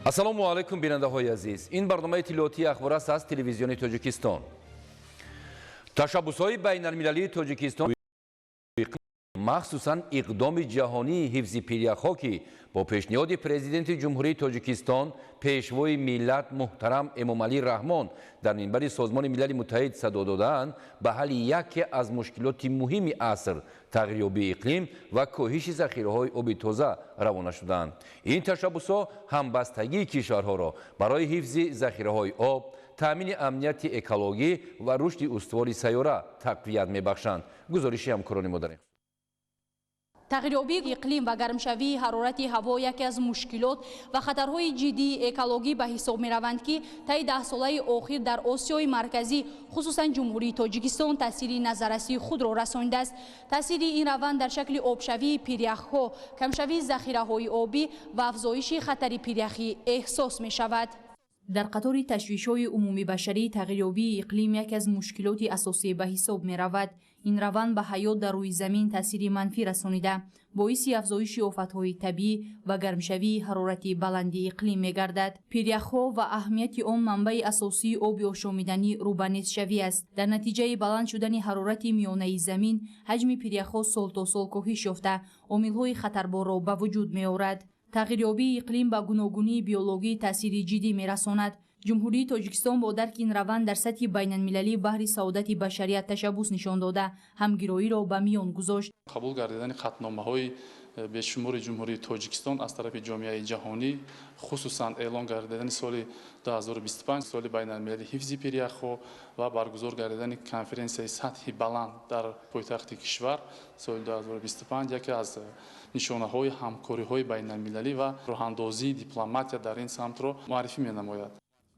Ассалому алайкум, бинандаҳои азиз. Ин барномаи иттилоотии Ахбор аст аз Телевизиони Тоҷикистон. Ташаббусҳои байналмилалии Тоҷикистон, махсусан иқдоми ҷаҳонии ҳифзи пиряхҳо, ки бо пешниҳоди Президенти Ҷумҳурии Тоҷикистон, Пешвои миллат муҳтарам Эмомалӣ Раҳмон дар минбари Созмони Милали Муттаҳид садо додаанд, ба ҳалли яке аз мушкилоти муҳими аср, тағйирёбии иқлим ва коҳиши захираҳои оби тоза равона шудаанд. Ин ташаббусҳо ҳамбастагии кишварҳоро барои ҳифзи захираҳои об, таъмини амнияти экологӣ ва рушди устувори сайёра тақвият мебахшанд. Гузориши ҳамкорони мо дар Тағйирёбии иқлим ва гармшавии ҳарорати ҳаво яке аз мушкилот ва хатарҳои ҷиддии экологӣ ба ҳисоб мераванд, ки таи даҳсолаи охир дар Осиёи Марказӣ, хусусан Ҷумҳурии Тоҷикистон, таъсири назаррасии худро расонидааст. Таъсири ин раванд дар шакли обшавии пиряхҳо, камшавии захираҳои обӣ ва афзоиши хатари пиряхӣ эҳсос мешавад. Дар қатори ташвишҳои умумибашарӣ тағйирёбии иқлим яке аз мушкилоти асосӣ ба ҳисоб меравад. Ин раванд ба ҳаёт дар рӯи замин таъсири манфӣ расонида, боиси афзоиши офатҳои табиӣ ва гармшавии ҳарорати баланди иқлим мегардад. Пиряхҳо ва аҳамияти он манбаи асосии оби ошомиданӣ рӯ ба нестшавӣ аст. Дар натиҷаи баланд шудани ҳарорати миёнаи замин, ҳаҷми пиряхҳо сол то сол коҳиш ёфта, омилҳои хатарборро ба вуҷуд меорад. Тағйирёбии иқлим ба гуногунии биологӣ таъсири ҷиддӣ мерасонад. Ҷумҳурии Тоҷикистон бо дарки ин раванд дар сатҳи байналмилалӣ баҳри саодати башарият ташаббус нишон дода, ҳамгироиро ба миён гузошт. Қабул гардидани қатъномаҳои бешумори Ҷумҳурии Тоҷикистон аз тарафи ҷомеаи ҷаҳонӣ, хусусан эълон гардидани соли 2025 соли байналмилалии ҳифзи пиряхҳо ва баргузор гардидани конференсияи сатҳи баланд дар пойтахти кишвар соли 2025 яке аз нишонаҳои ҳамкориҳои байналмилалӣ ва роҳандозии дипломатия дар ин самтро муаррифӣ менамояд.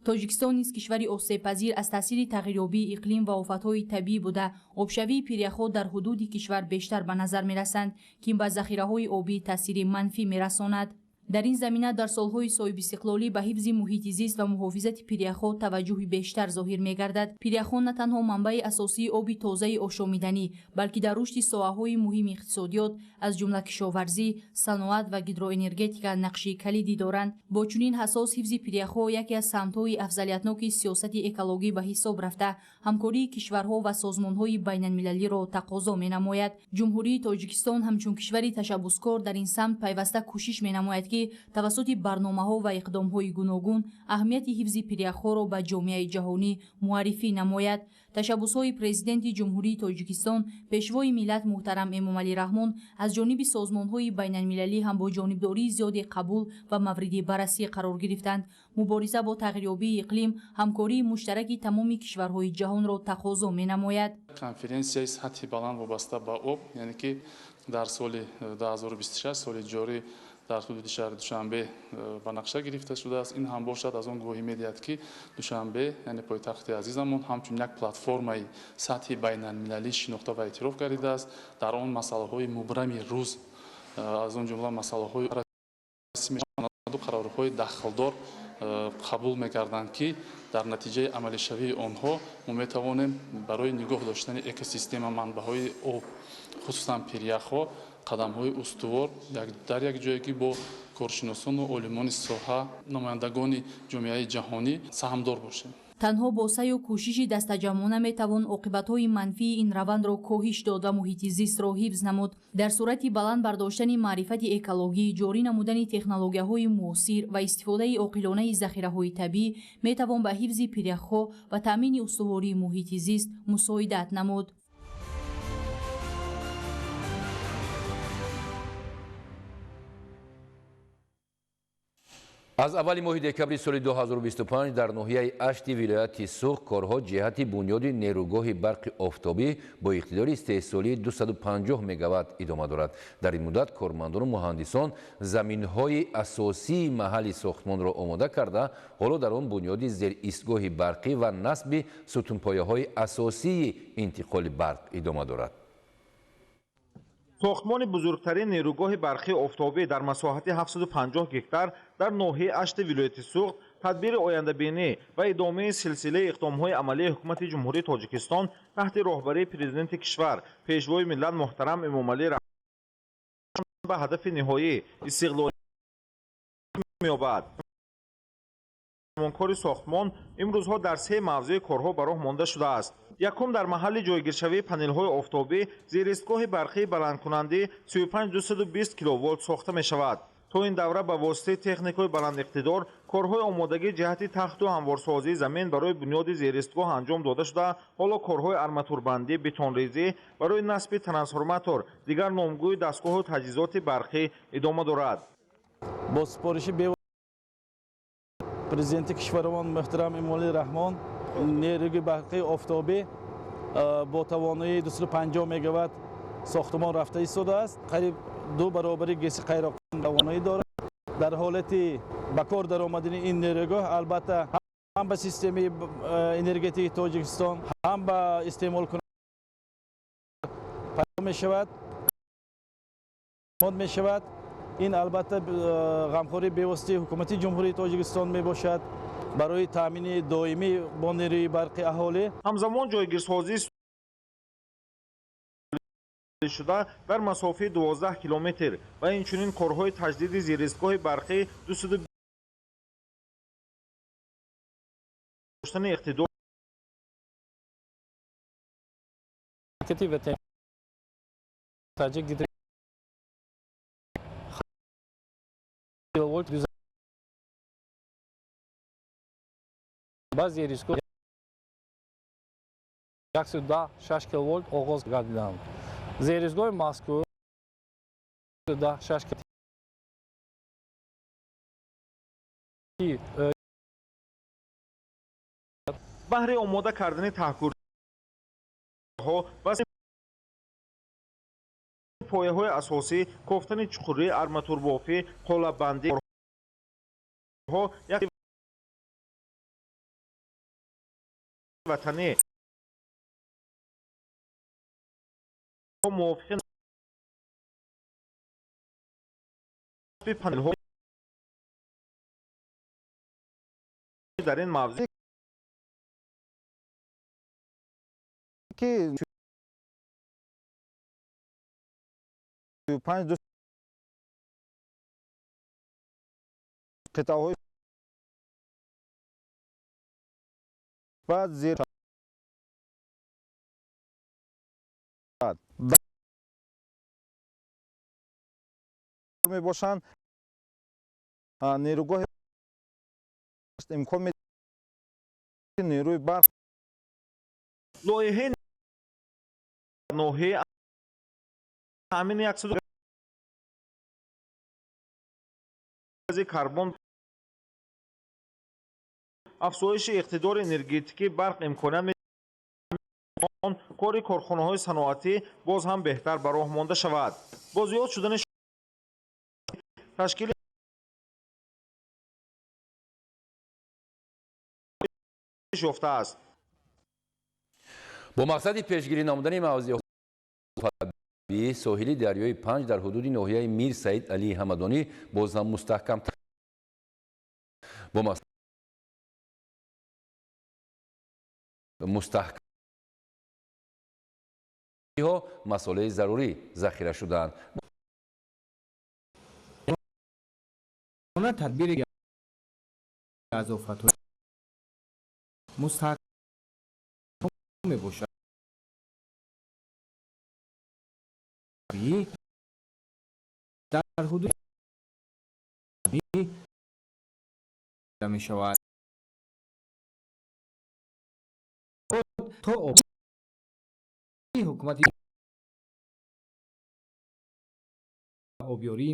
Тоҷикистон низ кишвари осебпазир аз таъсири тағйирёбии иқлим ва офатҳои табиӣ буда, обшавии пиряхҳо дар ҳудуди кишвар бештар ба назар мерасанд, ки ба захираҳои обӣ таъсири манфӣ мерасонад. Дар ин замина дар солҳои соҳибистиқлолӣ ба ҳифзи муҳити зист ва муҳофизати пиряхҳо таваҷҷӯҳи бештар зоҳир мегардад. Пиряхҳо на танҳо манбаи асосии оби тозаи ошомиданӣ, балки дар рушди соҳаҳои муҳими иқтисодиёт, аз ҷумла кишоварзӣ, саноат ва гидроэнергетика нақши калидӣ доранд. Бо чунин ҳассос ҳифзи пиряхҳо яке аз самтҳои афзалиятноки сиёсати экологӣ ба ҳисоб рафта, ҳамкории кишварҳо ва созмонҳои байналмилалиро тақозо менамояд. Ҷумҳурии Тоҷикистон ҳамчун кишвари ташаббускор дар ин самт пайваста кӯшиш менамояд, ки тавассути барномаҳо ва иқдомҳои гуногун аҳамияти ҳифзи пиряхҳоро ба ҷомеаи ҷаҳонӣ муаррифӣ намояд. Ташаббусҳои Президенти Ҷумҳурии Тоҷикистон, Пешвои миллат муҳтарам Эмомалӣ Раҳмон аз ҷониби созмонҳои байналмилалӣ ҳам бо ҷонибдории зиёде қабул ва мавриди баррасӣ қарор гирифтанд. Мубориза бо тағйирёбии иқлим ҳамкории муштараки тамоми кишварҳои ҷаҳонро тақозо менамояд. Конференсияи сатҳи баланд вобаста ба об, яъне ки дар соли 2026, соли ҷорӣ, дар ҳудуди шаҳри Душанбе ба нақша гирифта шудааст. Ин ҳам бошад, аз он гувоҳӣ медиҳад, ки Душанбе, яъне пойтахти азизамон, ҳамчун як платформаи сатҳи байналмилалӣ шинохта ва эътироф гардидааст. Дар он масъалаҳои мубрами рӯз, аз он ҷумла масъалаҳои қарорҳои дахлдор қабул мекарданд, ки дар натиҷаи амалишавии онҳо мо метавонем барои нигоҳ доштани экосистема, манбаъҳои об, хусусан пиряхҳо, қадамҳои устувор дар як ҷое бо коршиносону олимони соҳа, намояндагони ҷомеаи ҷаҳонӣ саҳмдор бошем. Танҳо бо саъю кӯшиши дастаҷамъона метавон оқибатҳои манфии ин равандро коҳиш дод ва муҳити зистро ҳифз намуд. Дар сурати баланд бардоштани маърифати экологӣ, ҷорӣ намудани технологияҳои муосир ва истифодаи оқилонаи захираҳои табиӣ метавон ба ҳифзи пиряхҳо ва таъмини устувории муҳити зист мусоидат намуд. Аз аввали моҳи декабри соли 2025 дар ноҳияи Ашти вилояти Суғд корҳо ҷиҳати бунёди нерӯгоҳи барқи офтобӣ бо иқтидори истеҳсолии 250 мегаватт идома дорад. Дар ин муддат кормандону муҳандисон заминҳои асосии маҳалли сохтмонро омода карда, ҳоло дар он бунёди зеристгоҳи барқӣ ва насби сутунпояҳои асосии интиқоли барқ идома дорад. Сохтмони бузургтарин нерӯгоҳи барқии офтобӣ дар масоҳати 750 гектар дар ноҳияи Ашти вилояти Суғд тадбири ояндабинӣ ва идомаи силсилаи иқдомҳои амалии Ҳукумати Ҷумҳурии Тоҷикистон таҳти роҳбарии Президенти кишвар, Пешвои миллат муҳтарам Эмомалӣ Раҳмон ба ҳадафи ниҳоӣ истиқлолият меёбад. Кори сохтмон имрӯзҳо дар се мавзеи корҳо ба роҳ монда шудааст. Якум, дар маҳалли ҷойгиршавии панелҳои офтобӣ зеристгоҳи барқии баландкунандӣ 35220 киловолт сохта мешавад. То ин давра ба воситаи техникаҳои баландиқтидор корҳои омодагӣ ҷиҳати тахту ҳамворсозии замин барои бунёди зеристгоҳ анҷом дода шуда, ҳоло корҳои арматурбандӣ, бетонрезӣ барои насби трансформатор, дигар номгӯи дастгоҳу таҷҳизоти барқӣ идома дорад. Бо супориши президенти кишварамон муҳтарам Эмомалӣ Раҳмон нерӯи барқии офтобӣ бо тавоноии 250 мегаватт сохтмон рафта истодааст. Қариб 2 баробари ГЭСи Қайроқ тавоноӣ дорад. Дар ҳолати ба кор даромадани ин нерӯгоҳ албатта ҳам ба системаи энергетикии Тоҷикистон, ҳам ба истеъмолкунанда пайдо мешавад. Ин албатта ғамхории бевоситаи ҳукумати Ҷумҳурии Тоҷикистон мебошад барои таъмини доимӣ бо нерӯи барқи аҳолӣ. Ҳамзамон ҷойгирсозии шуда дар масофаи 12 километр ва инчунин корҳои таҷдиди зеристгоҳи барқӣ 200 доштани иқтидор киловольт ба зеристгоҳ 106 киловольт оғоз гардиданд. Зеристгоҳи мазкур 6 баҳри омода кардани таҳкурҳо ва пояҳои асосӣ, кофтани чуқурӣ, арматурбофӣ, қолаббандӣ як ватанӣ мувофиқи панелҳо дар ин мавзеъ ки 5 қитъаҳои баъд зер мебошанд. Нерӯгоҳи имкон нерӯи барқ лоиҳаи ноҳияи таъмини 100 гази карбон, афзоиши иқтидори энергетикии барқ имконият медиҳад кори корхонаҳои саноатӣ боз ҳам беҳтар ба роҳ монда шавад. Бо зиёд шудани ташкили ёфтааст. Бо мақсади пешгирӣ намудани мавзеъҳои соҳили дарёи Панҷ дар ҳудуди ноҳияи Мир Саид Алии Ҳамадонӣ боз ҳам мустаҳкам бо мустаҳкамиҳо масолеҳи зарурӣ захира шудаанд. Тадбири аз офатҳои мустаҳкам мебошад. Дар ҳудуди мешавад то ҳукумати обёрии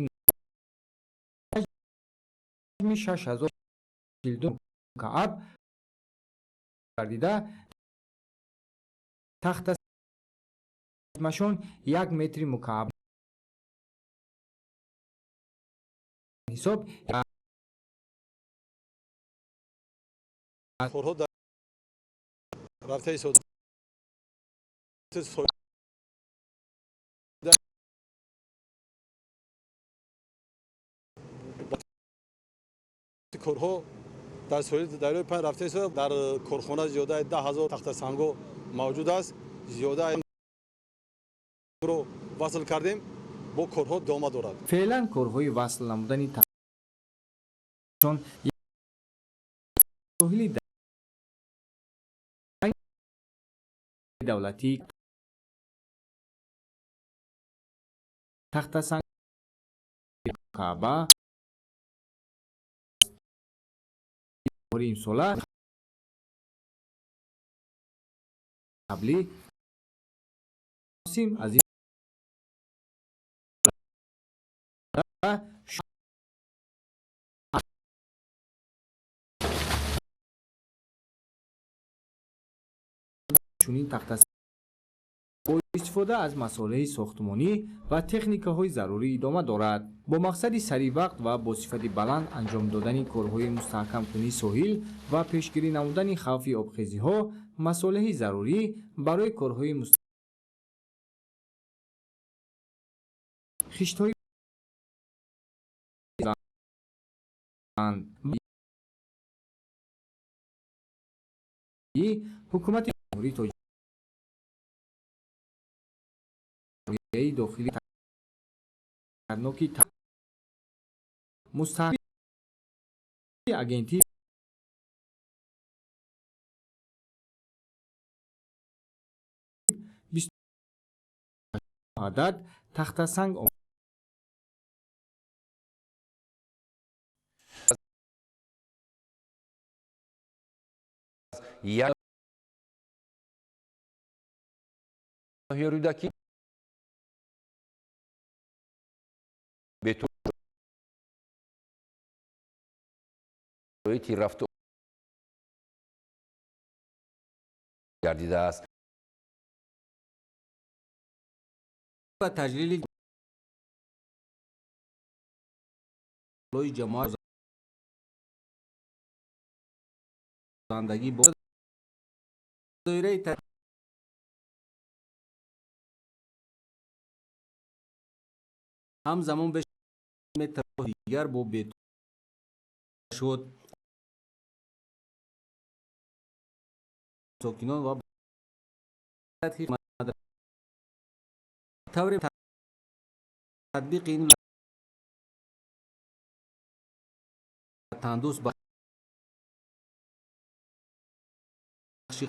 6042 мукааб гардида, тахтамашон 1 метри мукааб ҳисоб. Корҳо дар рафтаи корҳо дар соҳили дарёи Панҷ рафта истода. Дар корхона зиёдаи 10 000 тахтасангҳо мавҷуд аст. Зиёдаро васл кардем, бо корҳо идома дорад. Феълан корҳои васл намудани давлатии тахтасанг Каъба имсола қаблӣ сим аз чунин тахтасанг бо истифода аз масолеҳи сохтмонӣ ва техникаҳои зарурӣ идома дорад. Бо мақсади саривақт ва бо сифати баланд анҷом додани корҳои мустаҳкамкунии соҳил ва пешгирӣ намудани хавфи обхезиҳо, масолеҳи зарурӣ барои корҳои хиштҳои ҳукумати Ҷумҳурии Тоҷикистон дохили ноки мустаҳками агентии адад тахтасанг як Рӯдакӣ рафту гардидааст. Ва таҷлили ҷамоат зандагӣ бо доираи ҳамзамон беш метр дигар бо бетон шуд. Сокинон ва таври татбиқи ин тандӯст бахши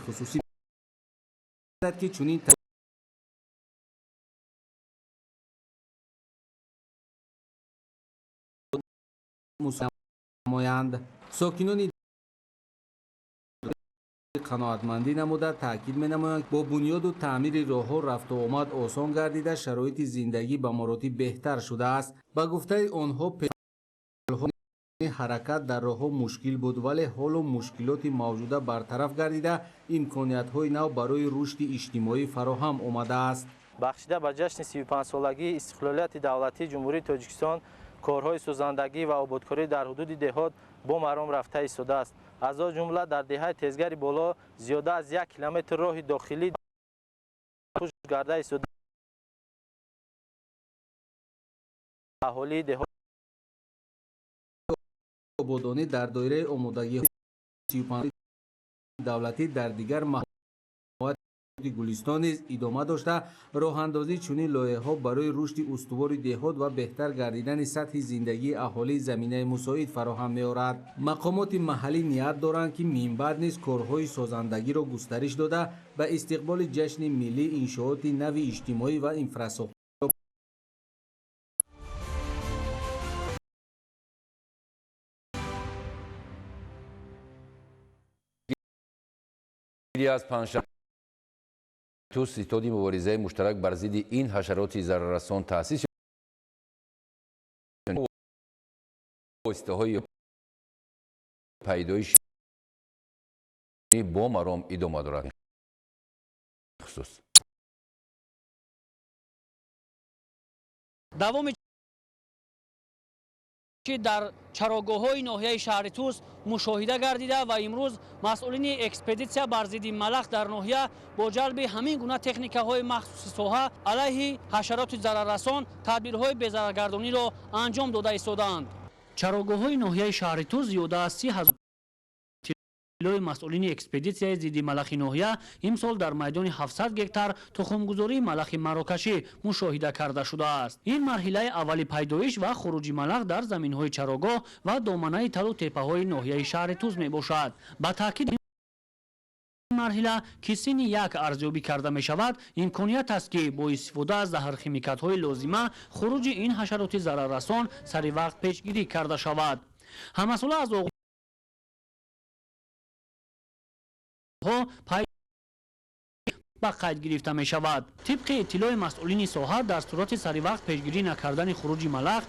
хусусӣ ки чунин намоянд. Сокинони қаноатмандӣ намуда таъкид менамоянд, бо бунёду таъмири роҳҳо рафту омад осон гардида, шароити зиндагӣ ба маротиб беҳтар шудааст. Ба гуфтаи онҳо, ҳаракат дар роҳҳо мушкил буд, вале ҳоло мушкилоти мавҷуда бартараф гардида, имкониятҳои нав барои рушди иҷтимоӣ фароҳам омадааст. Бахшида ба ҷашни 35-солагии истиқлолияти давлатии Ҷумҳурии Тоҷикистон корҳои созандагӣ ва ободкорӣ дар ҳудуди деҳот бо маром рафта истодааст. Аз он ҷумла дар деҳаи Тезгари Боло зиёда аз 1 километр роҳи дохилӣ пӯш гарда истода аҳолии деҳот ободонӣ дар доираи омодагиҳои 35 давлатӣ дар дигар маҳаллаҳои Гулистон низ идома дошта, роҳандозии чунин лоиҳаҳо барои рушди устувори деҳот ва беҳтар гардидани сатҳи зиндагии аҳолӣ заминаи мусоид фароҳам меорад. Мақомоти маҳаллӣ ният доранд, ки минбаъд низ корҳои созандагиро густариш дода, ба истиқболи ҷашни миллӣ иншооти нави иҷтимоӣ ва инфрасохторро аз панҷшанбе ситоди муборизаи муштарак бар зидди ин ҳашароти зараррасон таъсис воситаҳои пайдоиши бо маром идома дорад. Хусус давоми ки дар чарогоҳҳои ноҳияи шаҳри Тус мушоҳида гардида ва имрӯз масъулини экспедитсия бар зидди малах дар ноҳия бо ҷалби ҳамин гуна техникаҳои махсуси соҳа алайҳи ҳашароти зараррасон тадбирҳои безараргардониро анҷом дода истодаанд. Чарогоҳҳои ноҳияи шаҳри Тус зиёда аз 30 000 иттилои масъулини экспедитсияи зидди малахи ноҳия имсол дар майдони 700 гектар тухмгузории малахи марокашӣ мушоҳида карда шудааст. Ин марҳилаи аввали пайдоиш ва хуруҷи малах дар заминҳои чарогоҳ ва доманаи талу теппаҳои ноҳияи шаҳри Тус мебошад. Ба таъкиди марҳила, ки синни як арзёбӣ карда мешавад, имконият аст, ки бо истифода аз заҳрхимикатҳои лозима хуруҷи ин ҳашароти зараррасон сари вақт пешгирӣ карда шавад. Ҳамасола аз оғоҳо пай ба қайд гирифта мешавад. Тибқи иттилои масъулини соҳа, дар сурати саривақт пешгирӣ накардани хуруҷи малах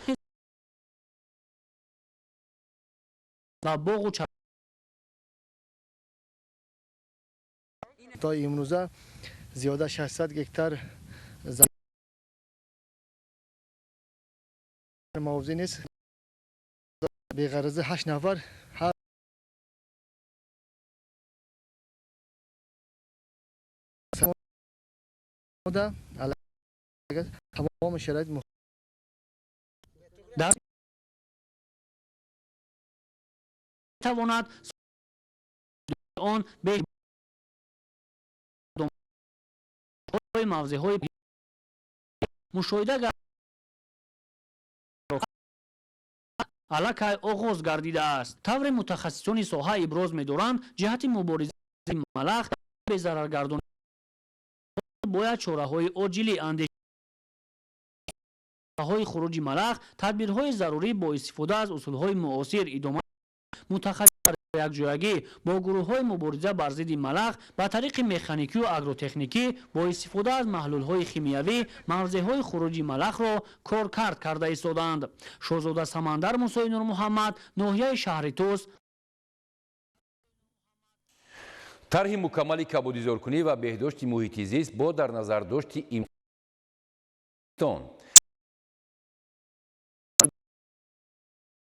ва боғу то имрӯза зиёда 600 гектар мавзеъ нест. Беғараза 8 нафар ҳар тамоми шароит дар тавонад он мавзеъҳои мушоҳида аллакай оғоз гардидааст. Тавре мутахассисони соҳа иброз медоранд, ҷиҳати муборизаи малах безараргардонӣ бояд чораҳои оҷилӣ андешаҳои хуруҷи малах, тадбирҳои зарурӣ бо истифода аз усулҳои муосир идома. Мутахассис дар якҷоягӣ бо гурӯҳҳои мубориза бар зидди малах ба тариқи механикию агротехникӣ бо истифода аз маҳлулҳои химиявӣ мавзеъҳои хуруҷи малахро коркард карда истодаанд. Шоҳзода Самандар, Мусои Нурмуҳаммад, ноҳияи шаҳри Тӯс. Тарҳи мукаммали кабудизоркунӣ ва беҳдошти муҳити зист бо дар назардошти имкон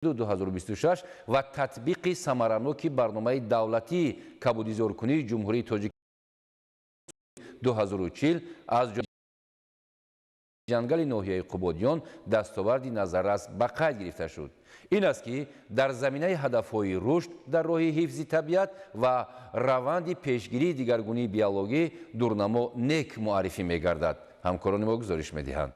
2026 ва татбиқи самараноки барномаи давлатии кабудизоркунии Ҷумҳурии Тоҷикистон 2040 аз ҷангали ноҳияи Қубодиён дастоварди назаррас ба қайд гирифта шуд. Ин аст, ки дар заминаи ҳадафҳои рушд дар роҳи ҳифзи табиат ва раванди пешгирии дигаргунии биологӣ дурнамо нек муаррифӣ мегардад. Ҳамкорони мо гузориш медиҳанд.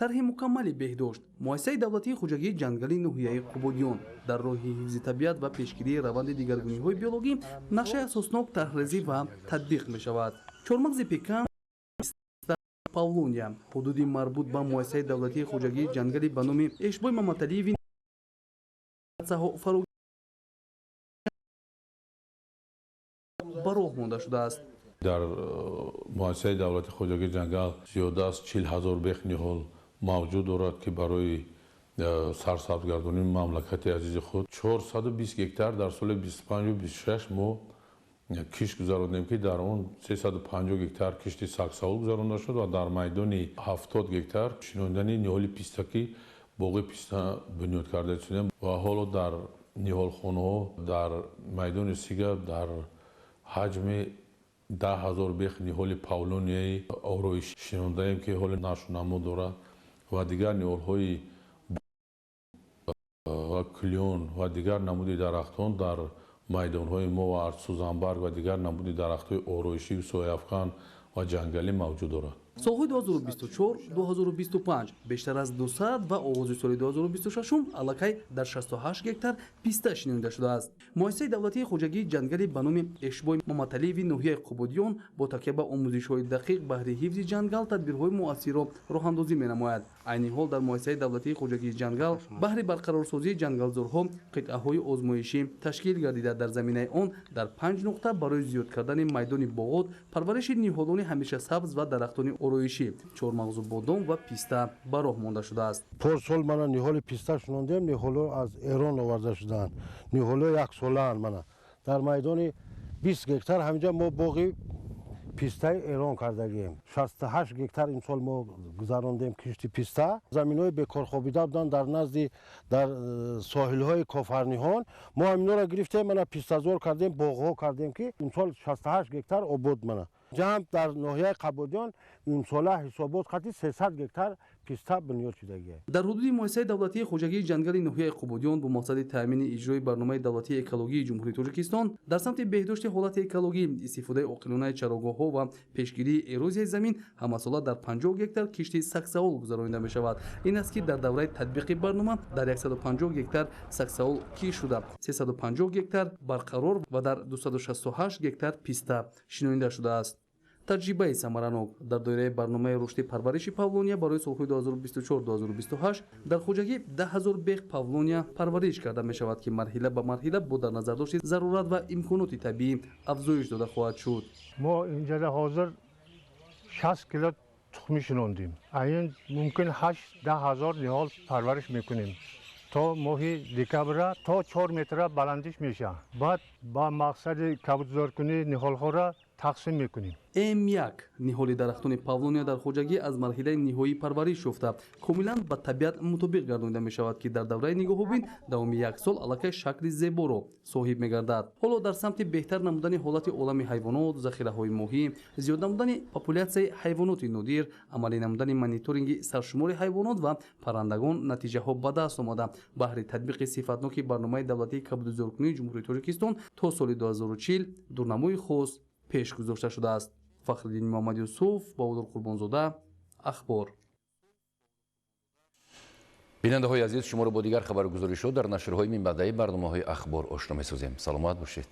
Тарҳи мукаммали беҳдошт муассисаи давлатии хоҷагии ҷангали ноҳияи Қубодиён дар роҳи ҳифзи табиат ва пешгирии раванди дигаргуниҳои биологӣ нақшаи асоснок тарҳрезӣ ва татбиқ мешавад. Чормағзи пекан, павлония ҳудуди марбут ба муассисаи давлатии хоҷагии ҷангали ба номи Эшбой Маматалиеви фаро ба роҳ монда шудааст. Дар муассисаи давлатии хоҷагии ҷангал зиёда аз 40 ҳазор бех ниҳол мавҷуд дорад, ки барои сарсабзгардонии мамлакати азизи худ 420 гектар дар соли 25-26 мо кишт гузарондем, ки дар он 350 гектар кишти саксаул гузаронда шуд ва дар майдони 70 гектар шинондани ниҳоли писта, ки боғи писта бунёд карда шудем ва ҳоло дар ниҳолхонаҳо дар майдони сига дар ҳаҷми 10 ҳазор бех ниҳоли павлонияи ороиш шинондаем, ки ҳоли нашунамо дорад ва дигар ниҳолҳои ва клён ва дигар намуди дарахтон дар майдонҳои мо ва сӯзанбарг ва дигар намуди дарахтҳои ороишию сояафкан ва ҷангалӣ мавҷуд дорад. Солҳои 2024-2025 бештар аз 200 ва оғози соли 2026 аллакай дар 68 гектар писта шинонда шудааст. Муассисаи давлатии хоҷагии ҷангали ба номи Эшбой Маматалиеви ноҳияи Қубодиён бо такя ба омӯзишҳои дақиқ баҳри ҳифзи ҷангал тадбирҳои муассирро роҳандозӣ менамояд. Айни ҳол дар муассисаи давлатии хоҷагии ҷангал баҳри барқарорсозии ҷангалзорҳо қитъаҳои озмоишӣ ташкил гардида, дар заминаи он дар 5 нуқта барои зиёд кардани майдони боғот, парвариши ниҳолони ҳамешасабз ва дарахтони ороишӣ, чормағзу бодом ва писта ба роҳ монда шудааст. Порсол мана ниҳоли писта шунондем, ниҳолҳо аз Эрон оварда шудаанд. Ниҳолҳо яксолаанд. Мана дар майдони 20 гектар ҳаминҷа мо боғи пистаи Эрон кардагием. 68 гектар имсол мо гузарондем кишти писта. Заминҳои бекорхобида буданд дар назди дар соҳилҳои Кофарниҳон. Мо ҳаминҳоро гирифтем, мана пистазор кардем, боғҳо кардем, ки имсол 68 гектар обод мана. Ҷамъ дар ноҳияи Қабодиён имсола ҳисобот қати 300 гектар Писта бунёд шудагия. Дар ҳудуди муассисаи давлатии хоҷагии ҷангали ноҳияи Қубодиён бо мақсади таъмини иҷрои барномаи давлатии экологии Ҷумҳурии Тоҷикистон дар самти беҳдошти ҳолати экологӣ, истифодаи оқилонаи чарогоҳҳо ва пешгирии эрозияи замин ҳамасола дар 50 гектар кишти саксаул гузаронида мешавад. Ин аст, ки дар давраи татбиқи барнома дар 150 гектар саксаул кишт шуда, 350 гектар барқарор ва дар 268 гектар писта шинонида шудааст. Таҷрибаи самаранок дар доираи барномаи рушди парвариши павлония барои солҳои 2024-2028 дар хоҷагӣ 10 000 бех павлония парвариш карда мешавад, ки марҳила ба марҳила бо дар назардошти зарурат ва имконоти табиӣ афзоиш дода хоҳад шуд. Мо инҷода ҳозир 60 кило тухмӣ шинондем. Ин мумкин 8-10 ҳазор ниҳол парвариш мекунем. То моҳи декабра то 4 метра баландиш мешавад. Баъд ба мақсади кабудзоркунии ниҳолҳоро тақсим мекунем. М1 ниҳоли дарахтони павлония дар хоҷагӣ аз марҳилаи ниҳоии парвариш ёфта, комилан ба табиат мутобиқ гардонида мешавад, ки дар давраи нигоҳубин давоми як сол аллакай шакли зеборо соҳиб мегардад. Ҳоло дар самти беҳтар намудани ҳолати олами ҳайвонот, захираҳои моҳӣ, зиёд намудани популятсияи ҳайвоноти нодир, амалӣ намудани мониторинги саршумори ҳайвонот ва паррандагон натиҷаҳо ба даст омада, баҳри татбиқи сифатноки барномаи давлатии кабудизоркунии Ҷумҳурии Тоҷикистон то соли 2040 дурнамои хос пеш гузошта шудааст. Фахриддин Муҳаммадюсуф, Баҳодур Қурбонзода, Ахбор. Бинандаҳои азиз, шуморо бо дигар хабаргузоришҳо дар нашрҳои минбаъдаи барномаҳои Ахбор ошно месозем. Саломат бошед.